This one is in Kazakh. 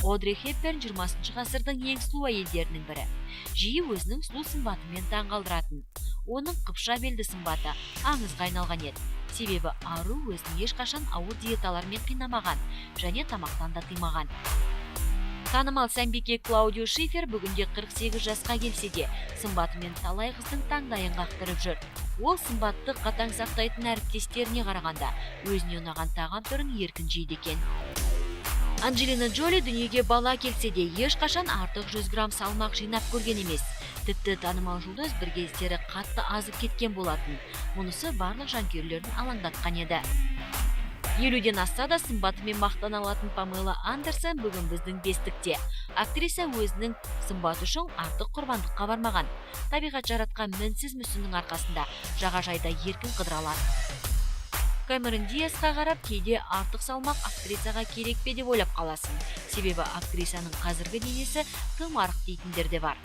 Одри Хепберн 20 ғасырдың ең сұлу әйелдерінің бірі. Жиі өзінің сұлу сымбатымен таңғалдыратын. Оның қыпша белді сымбаты аңызға айналған еді. Себебі ару өзін ешқашан ауыр диеталармен қинамаған және тамақтан да тыймаған. Танымал сәнбике Клаудио Шифер бүгінде 48 жасқа келсе де, сымбатымен талай қыздың таңдайын қақтырып жүр. Ол сымбатты қатаң сақтайтын әріптестеріне қарағанда өзіне ұнаған тағам түрін еркін жейді екен. Анджелина Джоли дүниеге бала келсе де, ешқашан артық 100 грамм салмақ жинап көрген емес. Тіпті танымал жұлдыз бір кездері қатты азып кеткен болатын. Мұнысы барлық жанкүйерлерін алаңдатқан еді. 50-ден асса да, сымбатымен мақтана алатын Памела Андерсон бүгін біздің бестікте. Актриса өзінің сымбаты үшін артық құрбандыққа бармаған. Табиғат жаратқан мінсіз мүсіннің арқасында жағажайда еркін қыдыра алады. Кэмерон Диасқа қарап, кейде артық салмақ актрисаға керек пе деп ойлап қаласың. Себебі актрисаның қазіргі денесі тым арық дейтіндер де бар.